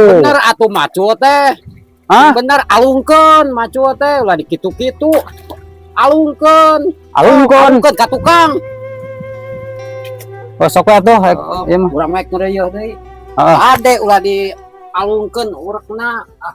Bener atuh macul teh. Hah? Bener alungkeun macul teh ulah dikitu-kitu. Alungkeun. Alungkeun. Alungkeun ka tukang. Oh, sok we atuh, rek Oh, ieu mah. urang mah ngeureuyeuh deui. Heeh. Ade ulah dialungkeun urekna. Ah.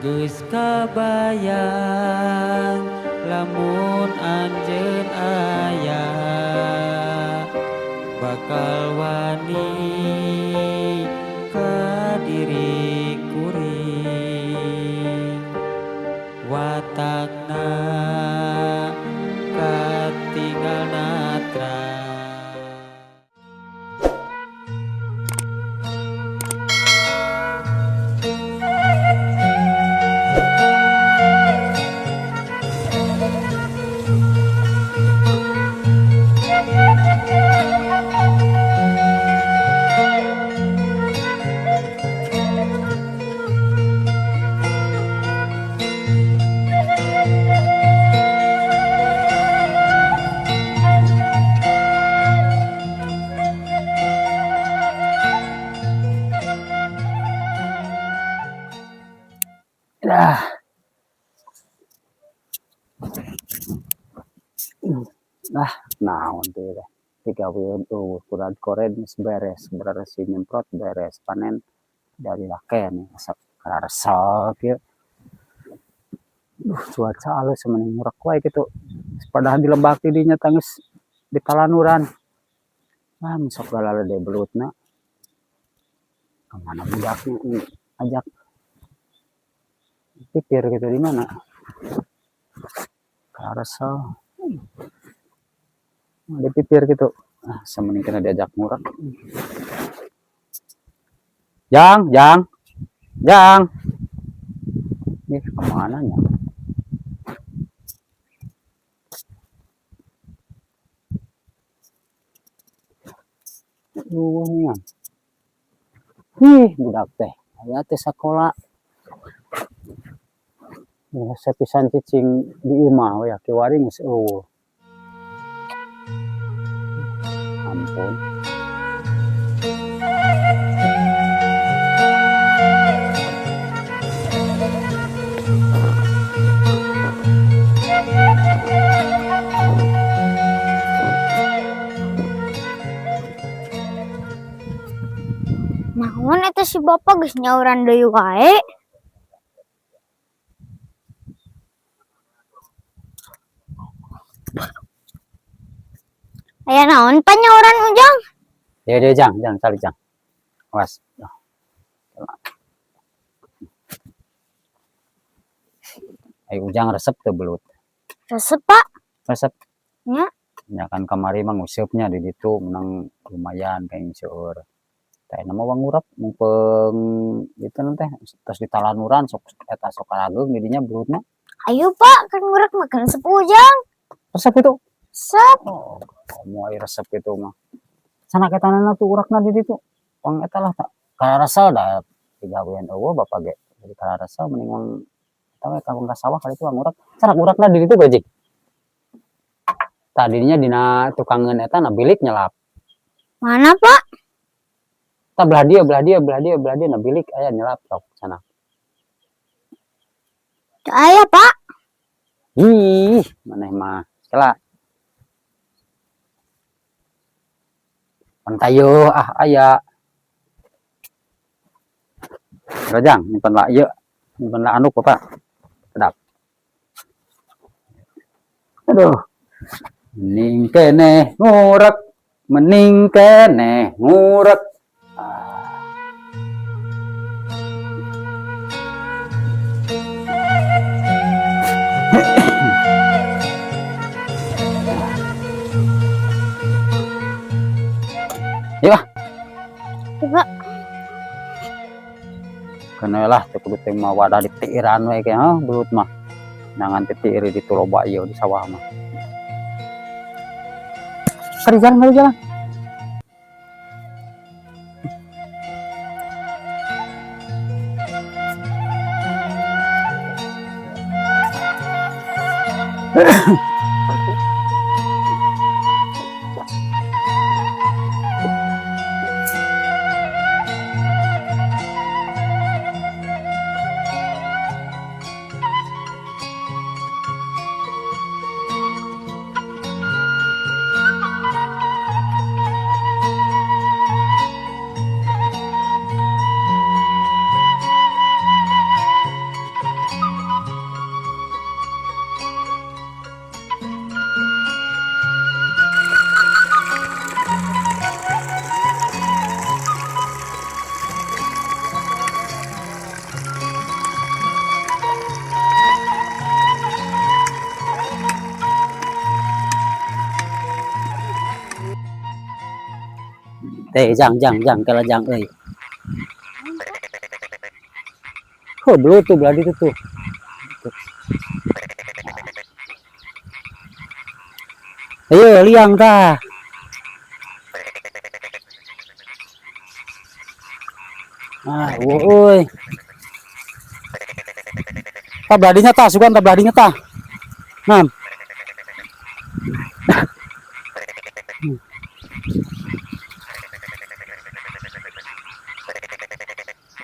Geus kabayang lamun anjeun aya bakal wani ka diri kuring watakna katinggal natra. Dah. Ah, naon teh teh. Digawean euweuh kurang kored geus beres, beres nyemprot beres, panen dari laken asa kararesep kieu. Duh, cuaca alus mending ngurek wae kitu. Padahal di lebak di dinya teh geus ditalanuran. Ah, sok galalede belutna. Kamana budaknya ajak pipir gitu di mana? Kararesel. Di pipir gitu. Ah, semening kena diajak ngurek. Jang, jang. Jang. Ih, kemana nya? Eueuh nya. Ih, budak teh. Aya teh sakola. Rasa pisan cicing di imah we kiwari geus eueuh. Ampun. Naon eta si bapak geus nyauran deui wae. Aya naon pan nyauran Ujang? Ya dia jang, jang cari jang. Awas. Ayo Ujang resep teu belut. Resep, Pak. Resep. Nya. Ya kan kamari mah nguseup-nya di ditu menang lumayan kayak seueur. Teh nama wangurep mumpung itu teh tos ditalanuran sok eta sok karageung di dinya belutna. Ayo, Pak, kan ngurek mah kan resep Ujang. Resep itu. Resep. Oh, kamu air resep itu mah. Sana ketanana tuh urakna di ditu. Wang eta lah tak kararesel da digawean eueuh bapak ge. Jadi kararesel mending wang eta we ka sawah kali itu wang urek. Sana urakna di ditu bejik. Tadinya dina tukangeun eta na bilik nyelap. Mana, Pak? Tah belah dieu, belah dieu, belah dieu, belah dieu na bilik aya nyelap sok sana. Teu aya, Pak. Ih, maneh mah. Kela. Pantayo ah aya. Rajang nyimpen lah ieu, nyimpen lah anduk Bapak. Kedap. Aduh. Mending keneh ngurek, mending keneh ngurek. Yuk ah. Yuk, Pak. Kana lah teu kudu teh mah wadah ditiiran we ke heuh belut mah. Nangan teh tiir di loba ieu di sawah mah. Kari jalan, kari jalan. Teh jang jang jang kala jang euy. Oh, belut tuh belah ditu tuh. Ayo liang tah. Ah, euy. Tah beladinya tah, sugan tah beladinya tah. Nah.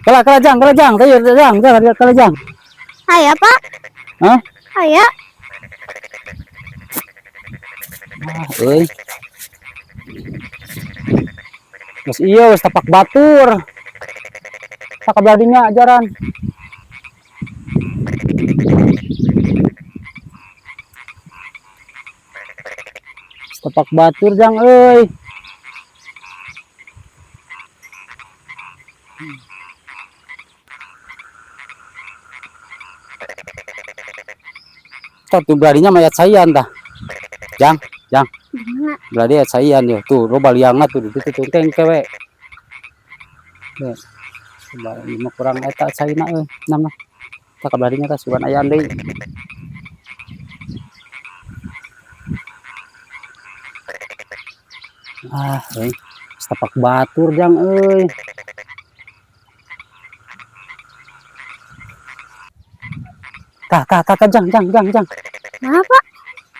Kala kala jang, kala jang, tayo jang, jang, kala jang. Aya, Pak. Hah? Aya. Ah, euy. Geus ieu geus tapak batur. Tak beladinya ajaran. Tapak batur jang euy. Tah tuh beladinya mayat saian tah. Jang, jang. Gimana? Beladi ayat saian yo. Tuh loba liangna tuh di situ tuh teng kewe. Ya. Coba ini mah kurang eta caina euy, nama. Tah beladinya tah sugan ayaan deui. Ah, euy. Setapak batur jang euy. Tah, tah, tah, tah, jang, jang, jang, jang. Mana, Pak?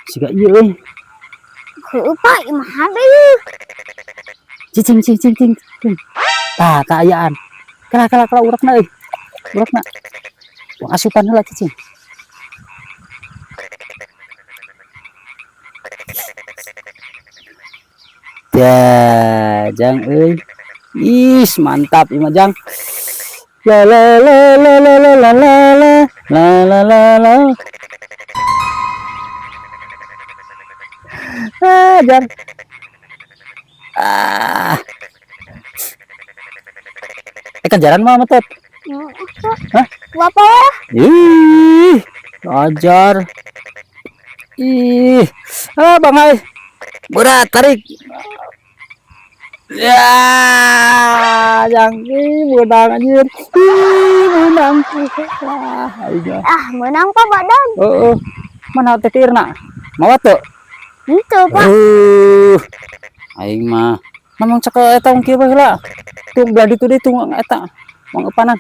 Siga ieu euy. Heueuh, Pak, ieu mah hade ieu. Cicing, cicing, cicing, cicing. Tah, tah ayaan. Kala, kala, kala urakna euy. Urakna. Wah, asupan heula cicing. Ya, jang euy. Ih, mantap ieu mah jang. La la la la la la la la la la la la la. Ah, jang. Ah. Kejaran mah metot. Hah? Bapak ya? Ih, ajar. Ih. Ah, Bang Ai. Berat, tarik. Ya, yang ih menang anjir. Ih, menang. Ah, ayo. Ah, menang Pak badan. Heeh. Mana teh tirna? Mawa teu? Henteu, Pak. Aing mah namang cek eta kieu bae heula. Tuh belah ditu deui tuh eta. Mang eupanan.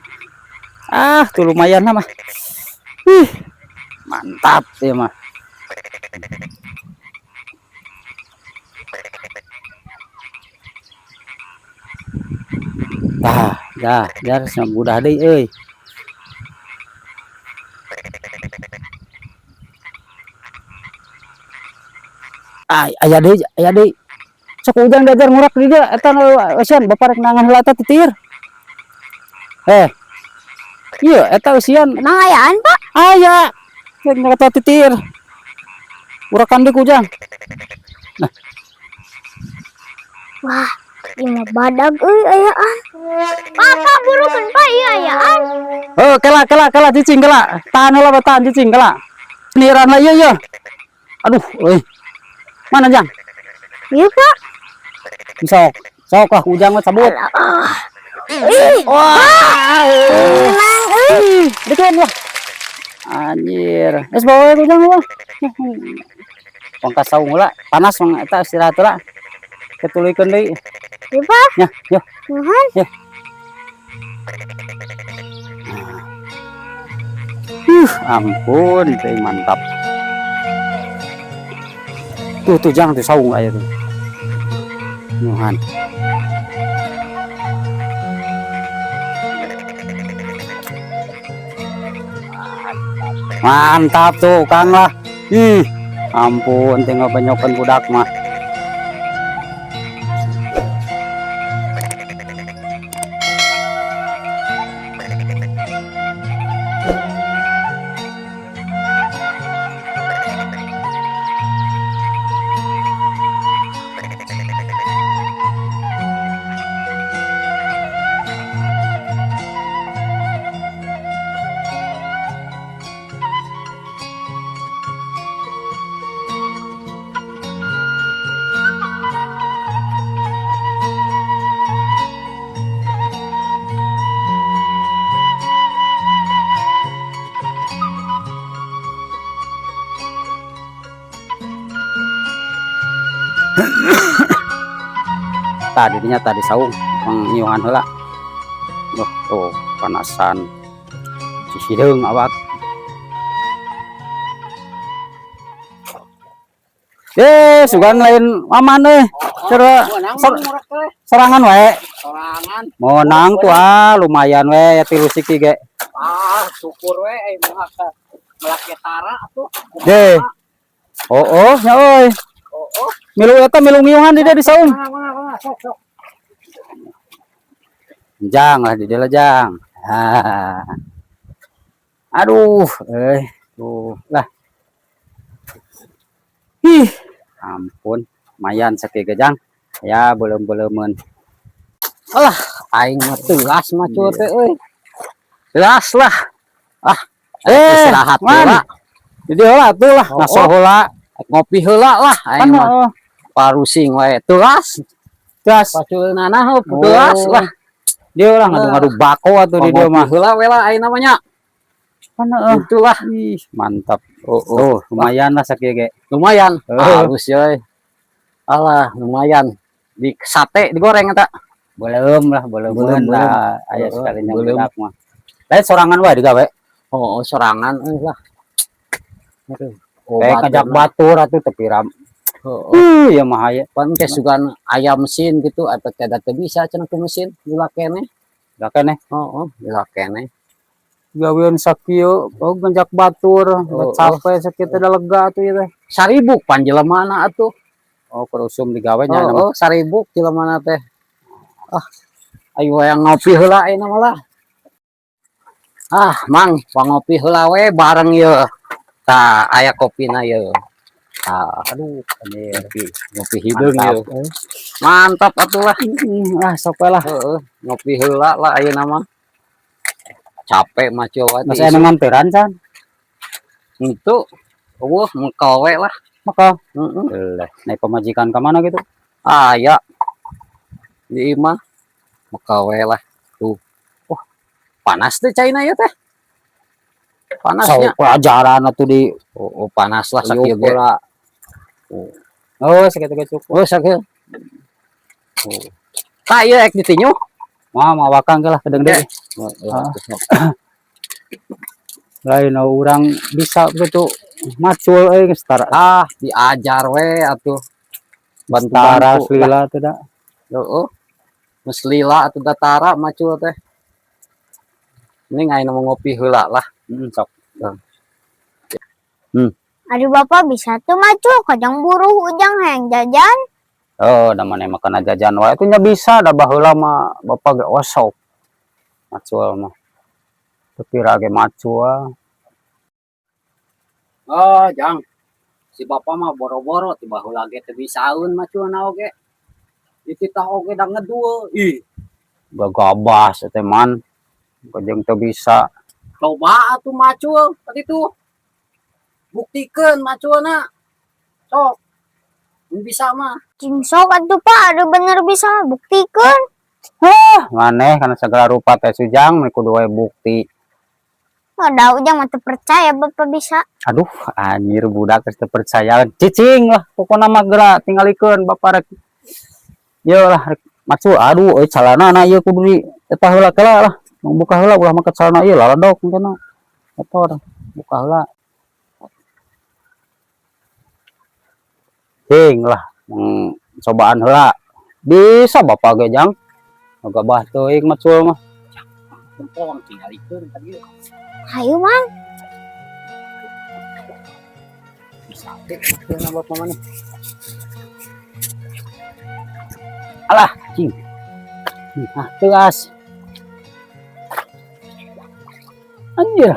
Ah, tuh lumayan lah mah. Ih, mantap ieu mah. Tah, dah, jar mudah deui euy. Ay, aya deui, aya deui. Sok ujang diajar ngurak di dia eta eusian bapak rek nangan heula eta titir. Iya, eta eusian. Emang ayaan, Pak? Aya. Rek eta titir. Urakan deui ku ujang. Nah. Wah, ieu mah badag euy ayaan. Papa burukeun Pak ieu ayaan. Oh, kela kela kela cicing kela. Tahan heula tahan cicing kela. Niran lah ieu ieu. Aduh, euy. Mana jang? Ieu, Pak. Sok, Sok lah, Ujang mah cabut. Ih, Wah, menang euy. dikeun lah. Anjir. Geus bawa we Ujang mah. Pang ka saung heula, panas mang eta istirahat heula. Ketuluykeun deui. Ieu, Pak. Ya, yo. Nuhun. Ya. Ampun, teh mantap. Tuh tuh jang tuh saung aya tuh. Nuhan. Mantap tuh Kang lah. Ih, ampun tinggal banyokan budak mah. Tadi dinya tadi saung pangngiuhan heula. Duh, tuh panasan. Sisideung awak. Eh, sugan lain aman euy. Cara sorangan wae. Sorangan. Menang tuh ah, lumayan we ya tilu siki ge. Ah, syukur we euy melak melak tara atuh. Deh. Oh, oh, nya euy. Oh, oh. Milu eta milu ngiuhan di dieu di saung. Mana mana mana sok sok. Jang lah di dieu lah jang. Ah. Aduh, eh, tuh lah. Ih, ampun, lumayan sakieu ge jang. Ya belum-belumeun. Alah, aing mah teulas macul teh euy. Jelas lah. Ah, Eh, istirahat man. heula. Di dieu heula tuh lah, Oh, ngaso oh. heula. Ngopi heula lah Kan aing mah. oh, Parusing wae teulas. gas. Paculna heup teulas Oh. lah. Dia lah ngadu-ngadu bako atuh di dieu mah. Ngopi heula we lah aing namanya. Kan heeh. Itulah. Ih, mantap. Oh, oh. Tuh, lumayan lah sakieu ge. Lumayan. Oh. Halus euy. Alah, lumayan. Di sate digoreng eta. Belum lah, belum Belum, lah. Aya Heeh, sekali belum. budak mah. Lain sorangan wae digawe. Oh, oh, sorangan euy lah. Aduh. Kayak ngajak batur atuh tepi ram. Heeh. Ya mah aya. Pan ke sugan aya mesin gitu atau kada teu bisa cenah ku mesin lila keneh. Lah keneh Heeh, lila keneh. gawean sakieu, oh ngajak batur, Oh, capek sakieu teh da lega atuh ieu teh. Saribuk pan jelemana atuh. Oh, keur usum digawe nya Oh, oh, saribuk jelemana teh. Ah, ayo hayang ngopi heula ayeuna mah lah. Ah, Mang, pangopi heula we bareng ye. Tah, aya kopina ye. Tah, Aduh, anjir. ngopi, ngopi hideung ye. Mantap. Eh. Mantap atuh lah. Ah, sok we lah. Heeh, ngopi heula lah ayeuna mah. Capek mah coba Masih aya nganteran can. Itu eueuh mengkel we lah. Maka Heeh. leh, naik pamajikan ka mana gitu? Aya di imah mengkel we lah. Tuh. Wah, panas teh caina ieu teh. Panasnya. Sok pelajaran atuh di Oh, oh, panas lah sakieu ge. pula. Oh, sakitu ge cukup. Oh, sakieu. Oh. Tah ieu ek ditinju. Mah mawakang ke lah kedeng deui. Oh, oh, Ah. Lain urang bisa gitu macul euy geus tara. Ah, diajar we atuh. Tara Bantu-bantu lah. lila teh da. Heeh. Geus lila atuh datara macul teh. Ini ayeuna mau ngopi heula lah. Sok. Aduh bapak bisa tuh macul kajang buruh Ujang hayang jajan. Oh, da maneh makan jajan wae atuh nya bisa da baheula mah bapak ge osok. Macul mah. Teu pira ge macul. Oh, Jang. Si bapak mah boro-boro ti baheula ge teu bisaeun maculna oge. Dititah oge da ngedul. Ih, Gagabah teh man. Kajeng teu bisa. Coba atuh macul tadi tuh. Buktikeun maculna. Sok. Mun bisa mah. Cing sok atuh, Pak, ada bener bisa mah buktikeun. Ah, maneh kana segala rupa teh, Sujang, mun kudu we bukti. Oh, da Ujang mah teu percaya Bapak bisa. Aduh, anjir, budak geus teu percaya. Cicing lah pokona mah, geura tinggalikeun, Bapak rek. Ieu lah rek macul. Aduh, euy, calanana ieu kudu di eta heula kela lah. Buka heula, ulah make calana ieu laladok engkena. Kotor. Buka heula. Cing lah, cobaan heula. Bisa Bapak ge, Jang. Gabah teuing macul mah. Tempong tinggalikeun tadi. Hayu, Mang. Bisa teh na Bapak mana. Alah, cing. Ah, tegas. Anjir.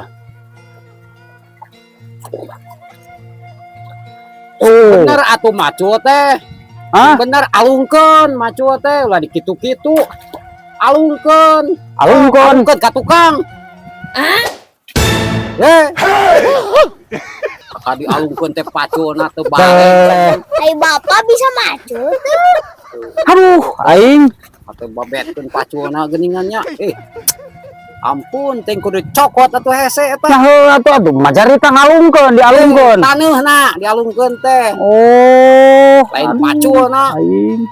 Oh, Bener atuh macul teh. Hah? Bener, alungkeun macul teh, ulah dikitu-kitu. Alungkeun. Alungkeun. Alungkeun ka tukang. Eh. Tadi alungkeun teh paculna teu bareng. Ayo, Bapak bisa macul tuh. Aduh, aing. Atau babetkeun paculna geuningan nya. Eh. Ampun, teh kudu cokot atuh hese eta. Nah, heula atuh, aduh, majarita ngalungkeun, dialungkeun. Taneuhna dialungkeun teh. Oh, Lain aduh, paculna. Aing.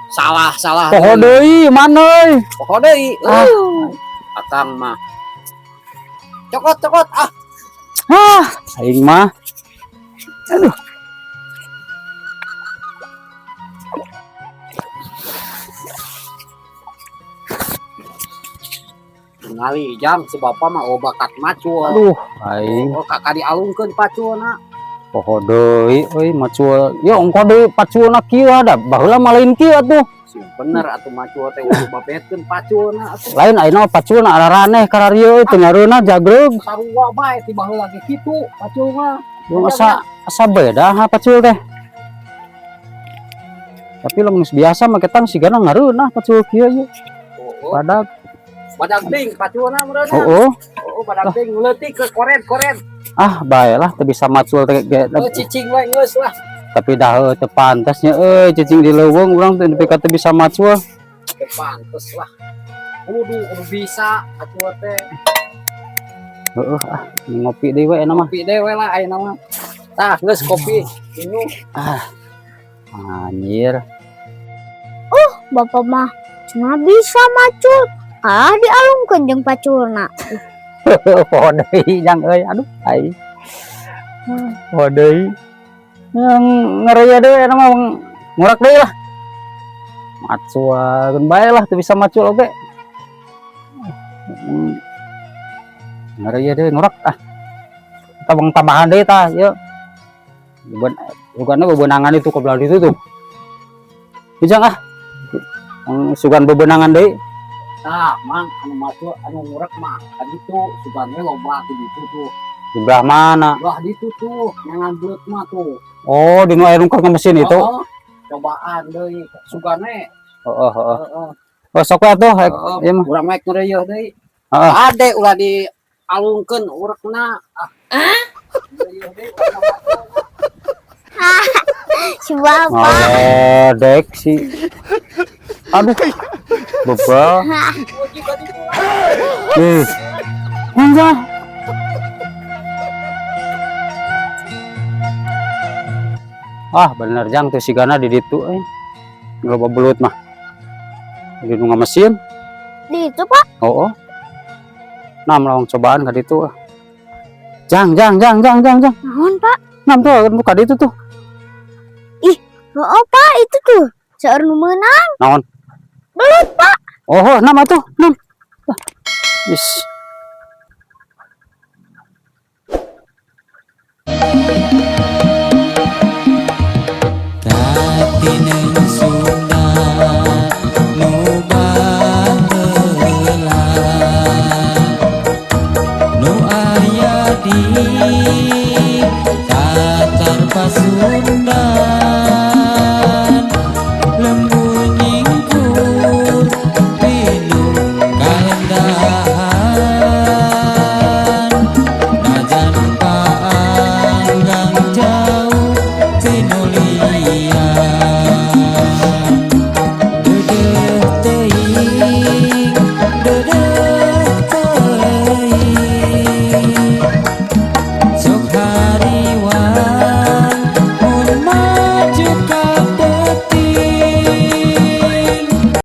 Salah, salah. Poho deui, mana euy? Poho deui. Ah. Akang mah. Cokot, cokot ah. Hah, aing mah. Aduh. Ngali jam si bapak mah, oh, bakat macul. Aduh, aing. Oh, kakak dialungkeun paculna. Poho deui euy macul. Ya ongko deui paculna kieu ada. Baheula mah lain kieu atuh. Sing bener atuh macul teh, ulah babetkeun paculna atuh. Lain ayeuna mah paculna araraneh kararieu teu nyareuna jagreug. Sarua bae ti baheula ge kitu pacul mah. Lu asa asa beda ha pacul teh. Tapi lamun geus biasa mah ketang sigana ngareunah pacul kieu ieu. Oh, Badag. badag ting paculna meureun. Oh, oh. Oh, badag ting leutik ke koret-koret. Ah, bae lah teu bisa macul teh ge. Oh, cicing we geus lah. Tapi dah heuh teu pantas nya euy cicing di leuweung urang teh nepi ka teu bisa macul. Teu pantes lah. Kudu kudu bisa macul teh. Heeh ah, ngopi deui we enak mah. Kopi deui we lah ayeuna mah. Tah, geus kopi. Minum. Ah. Anjir. Bapak mah cuma bisa macul. Ah, dialungkeun jeung paculna. Poho deui, Jang euy. Aduh, aing. Poho deui. Yang ngereya deui eta mah, ngurak deui lah. Macul bae lah, teu bisa macul oge. Ngereya deui ngurak ah. Tabang tambahan deui tah, ieu. Bukan bebenangan itu ke belah itu tuh. Bijang ah. Sugan bebenangan deui. Tah, Mang, anu macul anu ngurek mah kan itu sugan we loba di ditu tuh. Di belah mana? Belah ditu tuh, nyangan belut mah tuh. Oh, di nu aya nu ke mesin itu. Oh, cobaan deui sugane. Heeh, heeh. Heeh. Oh, sok we atuh, rek Heeh, ieu mah. Urang mah ngeureuyeun deui. Heeh. Ade ulah dialungkeun urekna. Ah. Ngeureuyeun deui urang mah. Si Bapak. Ngaledek sih. Aduh. Bebal. Ih. Enggak. Ah, bener Jang tuh sigana di ditu euy. Loba belut mah. Di nu mesin. Di itu, Pak. Oh, oh. Nah, melawang cobaan ka ditu. Ah. Jang, jang, jang, jang, jang, jang. Naon, Pak? Nah, tuh nu ka ditu tuh. Ih, oh, Pak, itu tuh. Seueur nu meunang. Naon? Belut, Pak. Oh, oh, nama tuh, nam. Is.